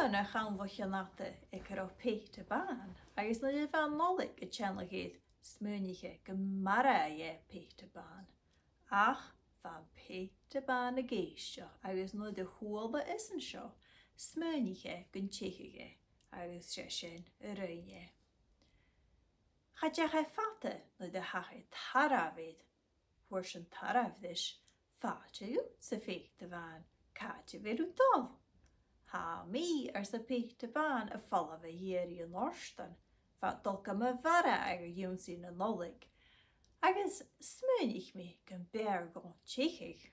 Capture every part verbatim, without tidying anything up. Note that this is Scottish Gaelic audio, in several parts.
Bha na chan bha cheann-ata aig an robh peata bàn, agus nuair a bha an Nollaig a' teannadh air, smaoinich e gum marbhadh e peata bàn. Ach bha am peata bàn ag èisteachd, agus nuair a chuala esan seo, smaoinich e gun teicheadh e, agus 's e sin a rinn e. Cha deach e fada nuair a thachair tarbh air. Thuirt an tarbh ris, "Fàilte dhutsa, a pheata bhàn, càit a bheil thu a' dol?" "Tha mi," arsa am peata bàn, "a' falbh a dh'iarraidh an òrdain. Bha dol gam mharbhadh a dh'ionnsaigh na Nollaig, agus smaoinich mi gum b' fheàrr dhomh teicheadh."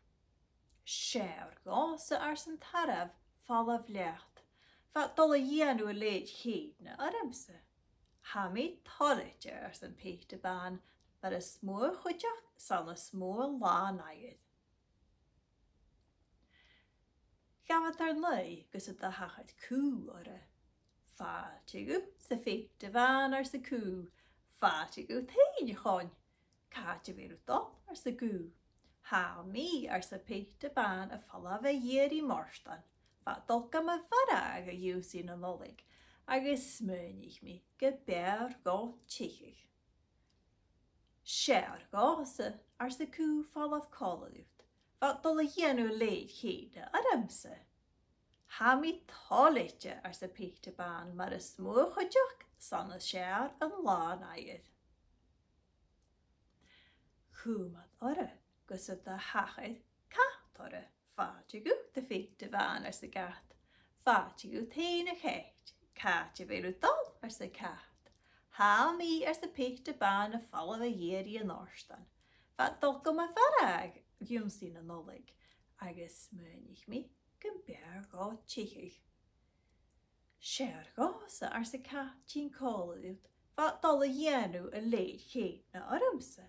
"'S fheàrr dhòmhsa," ars an tarbh, "falbh leat. Bha dol a dhèanamh a leithid cheudna ormsa." "Tha mi toilichte," ars am peata bàn, "mar as motha a' chuideachd 's ann as motha an làn-aighear." Ghabh iad air n-aghaidh gus an do thachair cù orra. "Fàilte dhutsa, a pheata bhàn," ars an cù. "Fàilte dhut fhèin, a choin. Càit a bheil thu a' dol?" ars an cù. "Tha mi," ars am peata bàn, "a' falbh a dh'iarraidh m' òrdain. Bha dol gam mharbhadh a dh'ionnsaigh na Nollaig, agus smaoinich mi gum b' fheàrr dhomh teicheadh." "'S fheàrr dhòmhsa," ars an cù, "falbh còmhla riut. Bha dol a dhèanamh a leithid cheudna ormsa." "Tha mi toilichte," ars am peata bàn, "mar as motha a' chuideachd 's ann as fheàrr an làn-aighear." Chùm iad orra gus an do thachair cat orra. "Fàilte dhut, a pheata bhàn," ars an cat. "Fàilte dhut fhèin, a chait. Càit a bheil thu a' dol?" ars an cat. "Tha mi," ars am peata bàn, "a' falbh a dh'iarraidh an òrdain. Bha dol gam mharbhadh a dh'ionnsaigh na Nollaig, agus smaoinich mi gum b' fheàrr dhomh teicheadh." "'S fheàrr dhòmhsa," ars an cat, "tighinn còmhla riut. Bha dol a dhèanamh a leithid cheudna ormsa."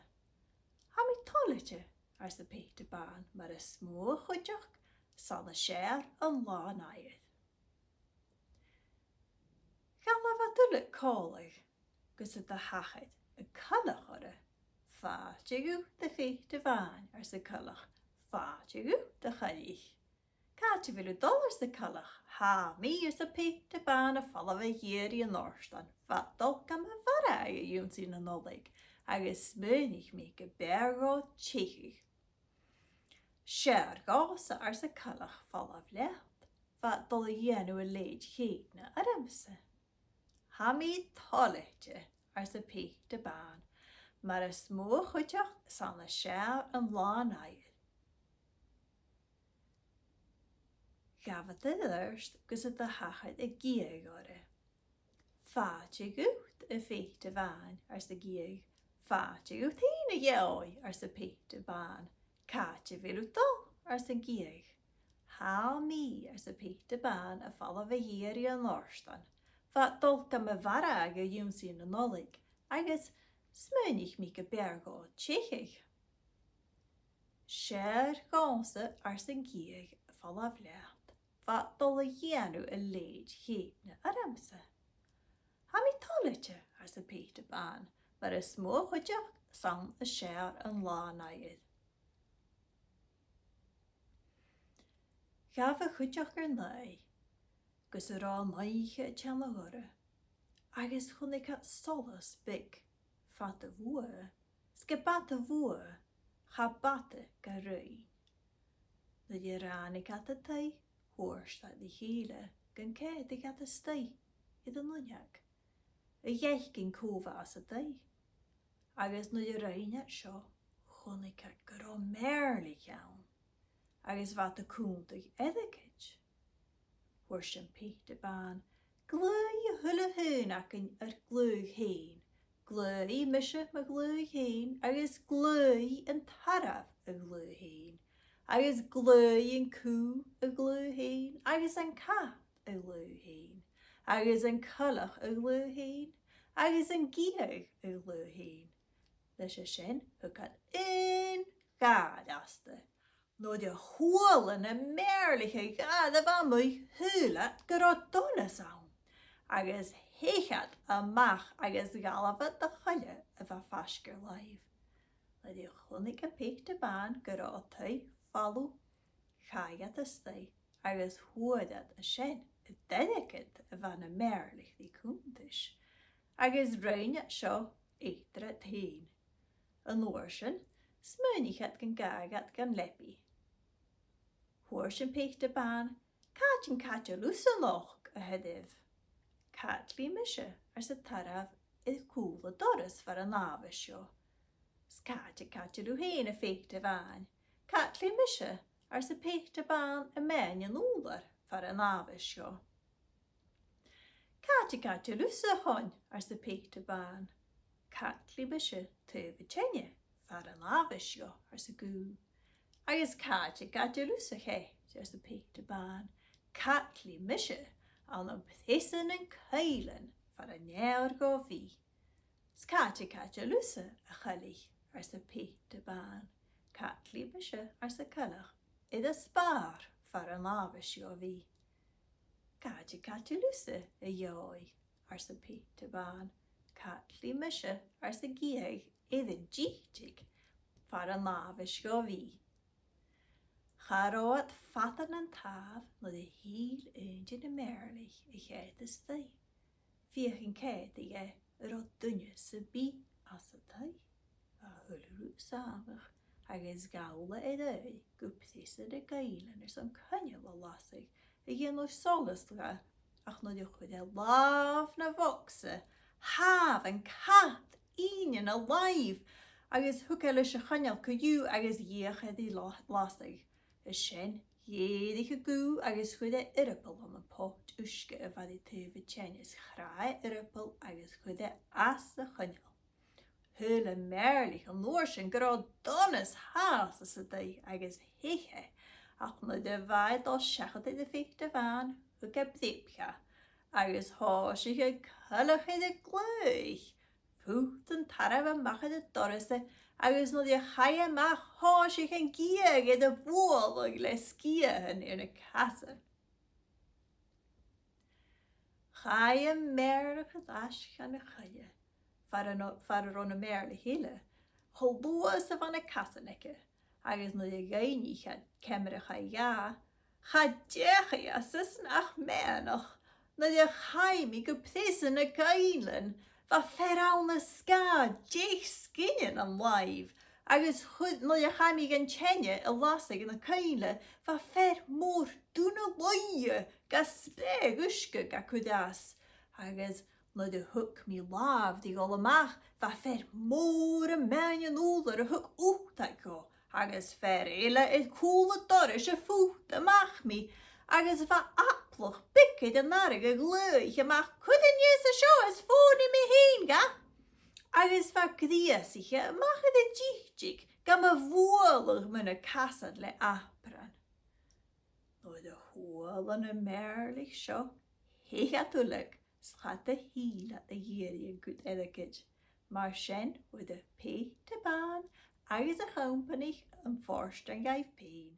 "Tha mi toilichte," ars am peata bàn, "mar as motha a' chuideachd 's ann as fheàrr an làn-aighear." Dh'fhalbh iad uile còmhla gus an do thachair an coileach orra. "Fàilte dhut, a pheata bhàn," ars an coileach. "Fàilte dhut, a choilich. Càit a bheil thu a' dol?" ars an coileach. "Tha mi," ars am peata bàn, "a' falbh a dh'iarraidh an òrdain. Bha dol gam mharbhadh a dh'ionnsaigh na Nollaig, agus smaoinich mi gum b' fheàrr dhomh teicheadh." "'S fheàrr dhòmhsa," ars an coileach, "falbh leat. Bha dol a dhèanamh a leithid cheudna ormsa." "Tha mi toilichte," ars am peata bàn, "mar as motha a' chuideachd 's ann as fheàrr an làn-aighear." Ghabh iad air adhart gus an do thachair an gèadh orra. "Fàilte dhut, a pheata bhàn," ars an gèadh. "Fàilte dhut fhèin, a gheòidh," ars am peata bàn. "Càit a bheil thu a' dol?" ars an gèadh. "Tha mi," ars am peata bàn, "a' falbh a dh'iarraidh an òrdain. Bha dol gam mharbhadh a dh'ionnsaigh na Nollaig, agus smaoinich mi gum b' fheàrr dhomh teicheadh." "'S fheàrr dhòmhsa," ars an gèadh, "falbh leat. Bha dol a dhèanamh a leithid cheudna ormsa." "Tha mi toilichte," ars am peata bàn, "mar as motha a' chuideachd 's ann as fheàrr an làn-aighear." Ghabh a' chuideachd air n-aghaidh gus an robh an oidhche a' teannadh orra, agus chunnaic iad solas beag fada bhuaithe, 's ge b' fhada bhuaithe, cha b' fhada ga ruighinn. Nuair a ràinig iad an taigh, thuirt iad ri chèile gun coimheadadh iad a-staigh air an uinneag, a dh'fhaicinn cò bh' anns an taigh. Agus nuair a rinn iad seo, chunnaic iad gun robh mèirlich ann, agus bha iad a' cunntadh airgid. Thuirt am peata bàn, "Glaoidh a h-uile h-aon againn ar glaodh fhèin. Glaoidh mise mo ghlaodh fhèin, agus glaoidh an tarbh a ghlaodh fhèin, agus glaoidh an cù a ghlaodh fhèin, agus an cat a ghlaodh fhèin, agus an coileach a ghlaodh fhèin, agus an gèadh a ghlaodh fhèin." Leis a sin, thug iad aon ghàire asta. Nuair a chuala na mèirlich a' ghàire a bh' aca, shaoil iad gun robh donas ann, agus theich iad a-mach agus dh'fhalbh iad a h-uile a bha faisg air làimh. Nuair a chunnaic am peata bàn gun robh an taigh falamh, chaidh iad a-staigh agus fhuair iad an sin Dhearcad a bha na mèirlich ri cunntais, agus rinn iad seo eatarra fhèin. An uair sin, smaoinich iad gun gabhadh iad gun leabaidh. Thuirt am peata bàn, "Càit an caidil thusa a-nochd, a thàirbh?" "Caidlidh mise," arsa tarbh air cùl an dorais, "far an àbhaist seo." "'S càit an caidil thu fhèin, a pheata bhàin?" "Caidlidh mise," arsa peata bàn, "am meadhan an ùrlair, far an àbhaist seo." "Càit an caidil thusa, a choin?" arsa peata bàn. "Caidlidh mise taobh an teine, far an àbhaist seo," arsa gù. "Agus càit an caidil thusa, a chait?" arsa peata bàn. "Caidlidh mise ann am preasa nan caolan, far an fheàrr dhomh bhith." "'S càit an caidil thusa, a choilich?" arsa peata bàn. "Caidlidh mise," arsa coileach, "air an spàrr, far an àbhaist dhomh bhith." "Càit an caidil thusa, a gheòidh?" arsa peata bàn. "Caidlidh mise," arsa giathag, "air an dìteig, far an àbhaist dhomh bhith." Cha robh iad fada nan tàmh nuair a thill aon de na mèirlich a choimhead a-staigh. Feuch an coimhead e, an robh duine sam bith anns an taigh. Bha a h-uile rud sàmhach, agus ghabh e air adhart gu preasa nan caolan airson coinneal a lasadh a dhèanadh solas dha, ach nuair a chuir e làmh na bhogsa, thàinig an cat fhèin na làimh, agus thug e leis a' choinneal co-dhiù agus dh'fheuch e ri la-, lasadh. Is sin, dh'èirich an gù agus chuir e earball ann am poit uisge a bha ri taobh an teine, is chrath e earball agus chuir e às a' choinneal. Shaoil am mèirlich an uair sin gun robh donas fhathast san taigh agus theich e, ach nuair a bha e a' dol seachad air a' pheata bhàn, thug e breab dha, agus thòisich an coileach air a glaodh. Phut an tarbh a-mach air an doras e, agus nuair a chaidh e a-mach, thòisich an giathag air a bhualadh le sgiathan air na casan. Chaidh am mèirlich air ais chun a' choille, far an, far an robh na mèirlich eile, cho luath 's a bha na casan aige, agus nuair a dh'fhaighnich iad ciamar a chaidh dha, cha deachaidh e às an sin ach meadhanach. Nuair a chaidh mi gu preasa nan caolan, bha fear ann a sgàth deich sginean na làimh, agus chuir, nuair a chaidh mi dhan teine a lasadh na caoile, bha fear mòr dona-laighe ga spreadhadh uisge ga cur às, agus nuair a thug mi làmh ri dhol a-mach, bha fear mòr am meadhan an ùrlair a thug ùtag dhomh, agus fear eile air cùl an dorais a phut a-mach mi, agus bha ablach beag air an fhairge a' glaodh a-mach, "Cuir a-nis an seo is fòghnaidh mi fhèin dha!" Agus bha greusaiche a-mach air an dìteig gam bhualadh mu na casan le apron. Nuair a chuala na mèirlich seo, theich iad uile, 's cha do thill iad a dh'iarraidh an cuid airgid. Mar sin, fhuair am peata bàn agus a chompanaich am fortan dhaibh pèin,